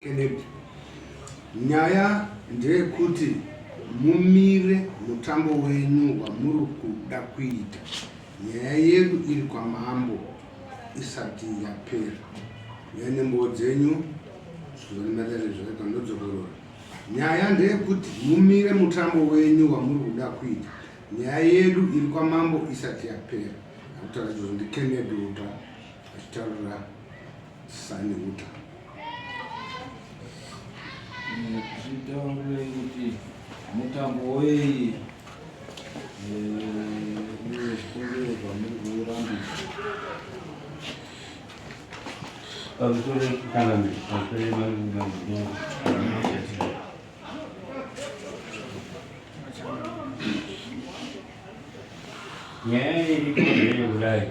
Kennedy, nyaya ndeyekuti mumire mutambo wenyu wamuri kuda kuita. Nyaya yedu iri kwamambo isati yapera. Uyai nembowo dzenyu zvakaita ndodzokorora. Nyaya ndeyekuti mumire mutambo wenyu wamuri kuda kuita. Nyaya yedu iri kwamambo isati yapera. Akutaura izvozvo ndiKennedy Uta achitaurira Sani Uta. Zvitaurei kuti mutambo wei uye zvikonzero zvamuri kuurambidza. Pamusoro changamire, pamusoro nyaya iripo ndeyekudai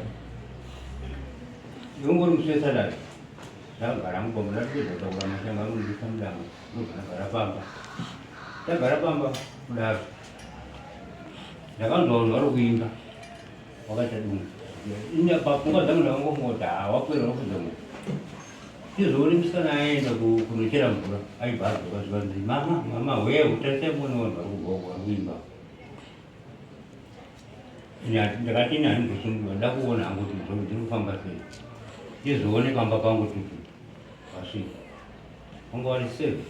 iungori musvesadai Ndagara mugomo ndatopedza kutaura mashanga angu ndikuisa mudanga ndobva ndagara pamba. Ndagara pamba kudaro ndakanzwa vanhu vari kuimba wakaita dunga. Ini papfungwa dzangu ndakangofunga kuti haa wakwira wafudza mombe. Tizoone musikana aenda kunochera mvura aibva adzoka zvikanzi mama mama huya utarisai muone vanhu vari kubva uko vari kuimba. Ndakati ini handimbosungiwa ndakuona hangu kuti nzvimbo dziri kufamba sei ndizoone pamba pangu tutu wasvika wanga wari safe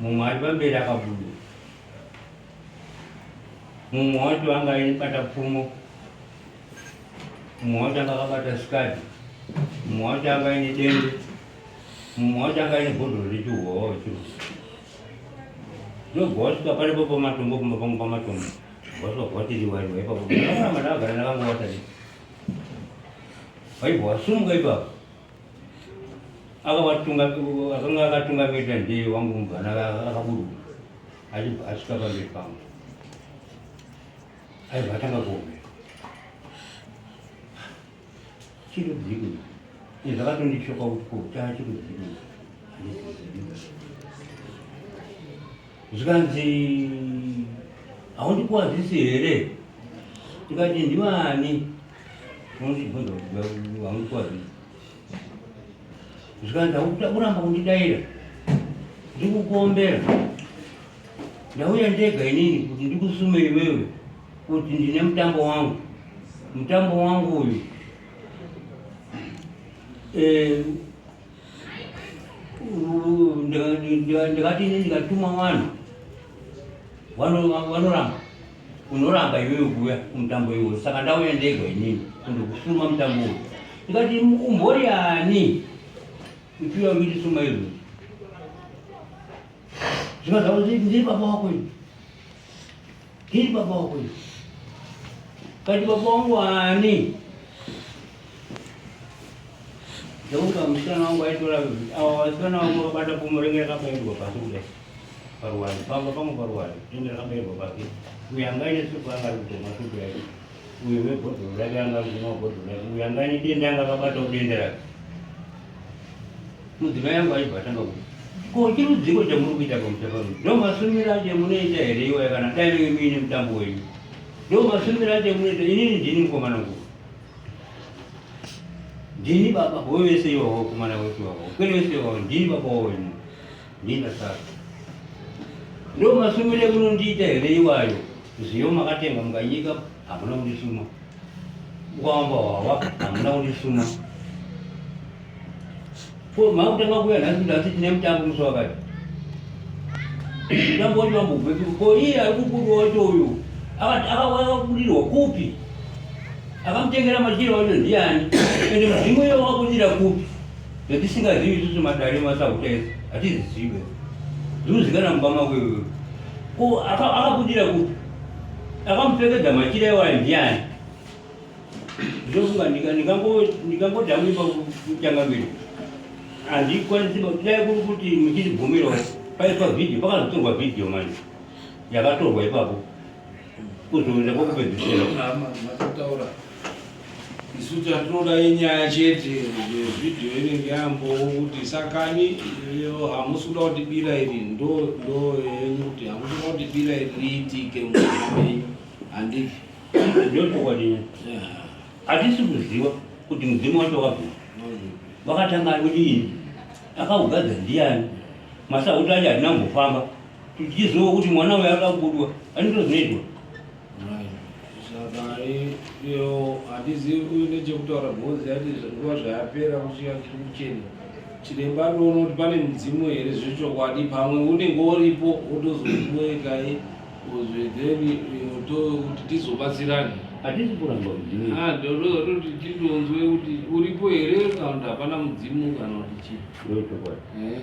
mumwe ari pamberi akabuda mumwe wacho anga aibata pfumo mumwe wacho anga akabata sikadi mumwe wacho anga aine dende mumwe wacho anga aine bhodhoro rechihowa chiro Ndobva wasvika paripo pamatombo kumba pangu pamatombo. Wasvika kwatiri waiwa ipapo. Ndakaramba ndakagara ndakangowata. Waibva wasumuka ipapo. Akawatunga akanga akatungamirira ndiye wangu mubvana akaburuka. Achibva asvika pamberi pangu. Aibva atanga kuomera. Chirudziko. Izvi zvakatondishoka kuti ko chaachirudziko. Zvikanzi haundikuwadzisi here? Ndikati ndiwani? Unondibvunza kuti haundikuwadzisi. Zvikanzi uramba kundidaira. Ndikukuombera. Ndauya ndega inini kuti ndikusume iwewe kuti ndine mutambo wangu. Mutambo wangu uyu eh, ndikati ini ndikatuma vanhu vanoramba unoramba iwewe kuuya kumutambo iwoyo saka ndauya ndega inini kundokusuma mutambo uyu ndikati umbori ani uchiuya uchindisuma izvozvo zvikazva ndiri baba wako ini ndiri baba wako ini kati baba wangu ani Ndokunga musikana wangu aitora awa vasikana wangu vakabata pfumo ringe rakabairwa pasi kudai paruware pamba pangu paruware ringe rakabairwa pasi uyu anga aine supu anga ari kutomwa supu yake uyu webhodhoro rake anga ari kumwa bhodhoro rake uyu anga aine dende anga akabatawo dende rake mudzimai yangu aibva atanga kuti ko chirudziko chamuri kuita pamusha pano ndo masumiro acho emunoita here iwaya kana dai menge muine mutambo wenyu ndo masumiro acho emunoita inini ndini mukomana mukuru Ndini baba wewe wese iwawo kumana wese iwawo. Kwene wese iwawo ndini baba wawo ini. Ndini ndasara. Ndo masumire munondiita here iwayo. Zviyo makatenga mukanyika hamuna kundisuma. Ukawamba wawa hamuna kundisuma. Ko makutanga kuuya nhasi kuti asi tine mutambo musi wakati. Mutambo wacho wambobvepi? Ko iye ari kubudirwa wacho uyu akabudirwa kupi? Akamutengera machira wacho ndiani? Ende mudzimu iye wakabudira kupi? Zvatisingazivi isusu madare masakuta ese hatizizive. Zvinozikanwa mumba mako iwewe. Ko akabudira kupi? Akamupfekedza machira iwayo ndiani? Ndofunga ndikangoti hangu ipapo kuchangamire handikwanisi dai kuri kuti muchindibvumirawo paiswa vhidhiyo pakazotorwa vhidhiyo manje yakatorwa ipapo kuzoenda kwokupedzisira matotaura isu chatinoda inyaya chete vhidhiyo inenge yambowo kuti sakani hamusi kuda kuti bira iri ndo yenyu kuti hamusi kuda kuti bira iri riitike mumba menyu handiti Ndochokwadi. Hatisi kuziva kuti mudzimu wacho wakabva. Wakatanga kudini? Akaugadza ndiani? Masahuta acho hatina kumbofamba tichiziva kuti mwana uyo anoda kubudwa, anito zvinoitwa. Saka iyo handizivi uyu nechekutaura because yati nguva zvayapera kusvika chiri kuchena chiremba anoona kuti pane mudzimu here zvechokwadi pamwe unenge uripo wotozokuwekai then kuti tizobatsirane. Hatisi kuramba mudzimu. Ah, ndototi tindonzwe kuti uripo here kana kuti hapana mudzimu kana kuti chii. Ndochokwadi. Eh.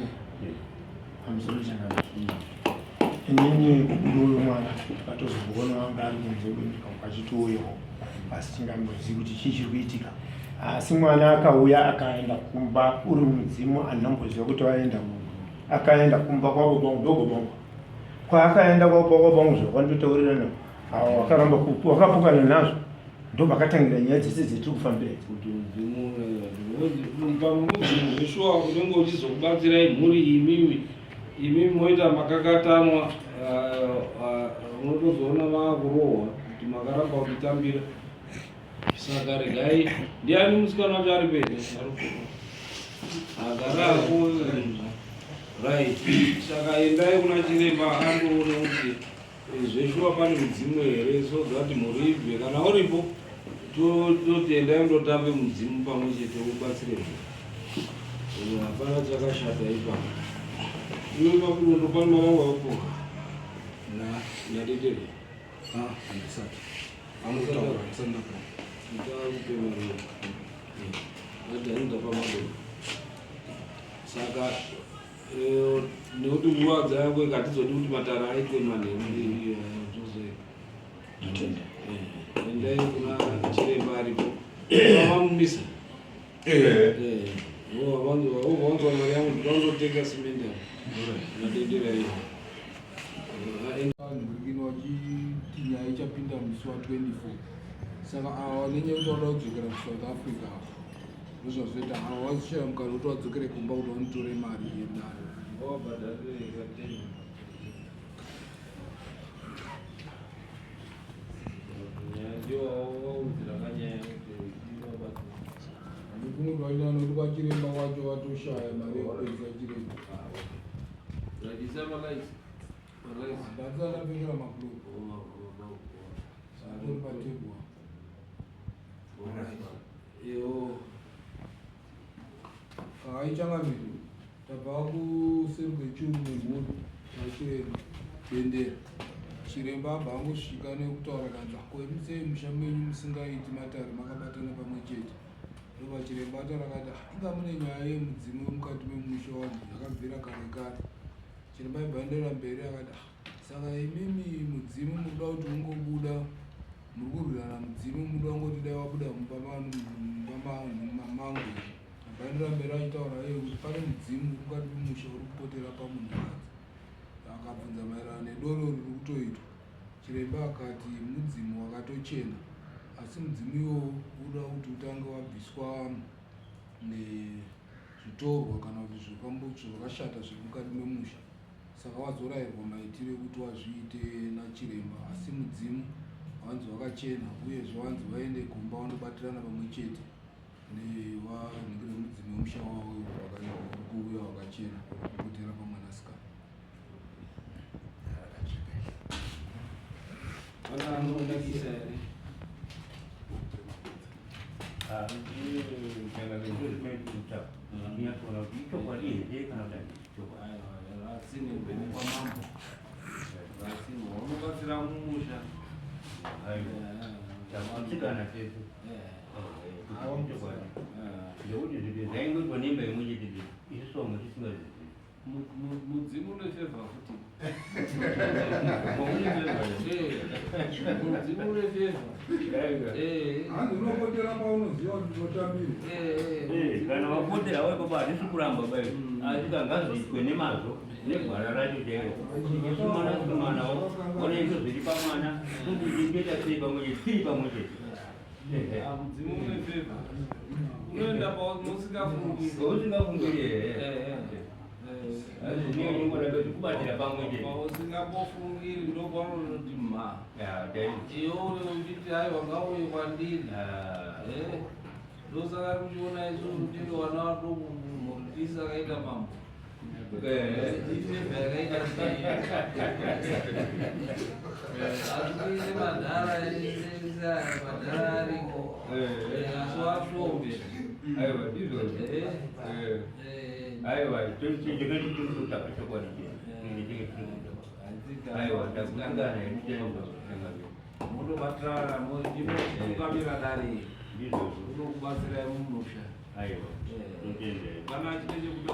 Pamusoro changamire. Inini kubuda uyu mwana ndakatozomboona wanga ari kunze kwenyika ukachitouyawo asi tingambozivi kuti chii chiri kuitika asi mwana akauya akaenda kumba uri mudzimu andinamboziva kuti waenda akaenda kumba kwavo kwangu ndogo kwangu kwaakaenda kwavo kwavo kwangu zvakandotaurirana avo vakaramba wakapokana nazvo ndovakatangira nyaya dzese dzetiri kufambira idzi kuti mudzimu pamwe mudzimu zveshuwa unenge uchizokubatsirai mhuri imimi imimi moita makakatanwa unotozoona maakurohwa kuti makaramba kutitambira saka regai ndiani musikana wacho ari pede agara ako right saka endai kuna chiremba andoona kuti Zveshuwa pane mudzimu here so that mhuri ibve kana uripo toti endai mundotambe mudzimu pamwe chete ubatsire mhuri hapana chakashata ipapo iwe pakunondo pane mwana wangu wakapuka nadedere handisati anotaura handisati ndapuka nditakupe mari ati anondapa madoro saka Eh, nekuti nguva dzako hatizodi kuti matara aitwe manheru endai kuna chiremba aripo vamumisa vanzwa mari yangu ndinototenga simende madendera iyo vanhu vachiti nyaya ichapinda musi wa 24 saka ava vanenge kuti vanoda kudzokera kusouth africa ava ndozvazoita ava vazoshaya mukana wekuti vadzokere kumba kuti vanotore mari yedare kumwe kwacho nokuti kwachiremba kwacho vatoshaya mari yekupedzisa chiremba ndasana mablue atori patebwa Hai changamire, tabva kuseri kwechuru nemhuri vachiremba Dendera. Chiremba abva angosvika nekutaura kanzi ko imi sei musha menyu musingaiti matare makabatana pamwe chete. Ndobva chiremba ataura akati ah, inga mune nyaya yemudzimu wemukati memusha wangu yakabvira kare kare. Chiremba aibva aenderera mberi akati ah, saka imimi mudzimu munoda kuti ungobuda muri kurwirana mudzimu muda kungoti dai wabuda mumba mangu abaenderera mberi achitaura iye kuti pane mudzimu uri mukati memusha uri kupotera pamunhukadzi akabvunza maererano nedoro riri kutoitwa chiremba akati mudzimu wakatochena asi mudzimu iwowo unoda kuti utange wabviswa nezvitorwa kana kuti zvakashata zviri mukati memusha Saka wazorairwa maitiro ekuti wazviite nachiremba asi mudzimu wanzi wakachena uyezve wanzi waende kumba wanobatirana pamwe chete nevanhingire mudzimu wemusha wavo kuuya wakachena kupotera pamwanasikana. Unobatsira mumusha. Tsikana tese. Nekuti zviro zvaingoitwa nemba imwe chete isusu vamwe tisingazivi. Mudzimu une favor futi. Mudzimu une favor. Hanzi unopotera paunoziva kuti unotambirwa. Kana wapotera wai baba hatisi kuramba bai asi ngazviitwe nemazvo negwara racho chairo. Isu mwana kumanawo ona izvo zviri pamwana tokuita sei pamwe chete tiri pamwe chete. Mudzimu une favor. Unoenda pausingafungiri. Pausingafungiri ehe. Kubatira pamwe chete. Pausingambofungiri ndopaunoti mha. Iwe uchiti aiwa ngauye kwandiri. Ndosaka kuchiona isusu tiri vana vaduku mumhuri. Isa akaita mambo. Ifevha yakaita sei? Asi kuise madhara ese aya madhara ariko. Asi wafombe. Aiwa, ndizvozvo. Aiwa, chakati tiri kutapa chokwadi. Aiwa, ndagutsikana nditenda. Munobatirana ndinotungamira dare. Ndizvozvo. Unokubatsirai mumusha. Aiwa, totenda. Kana chine chekuti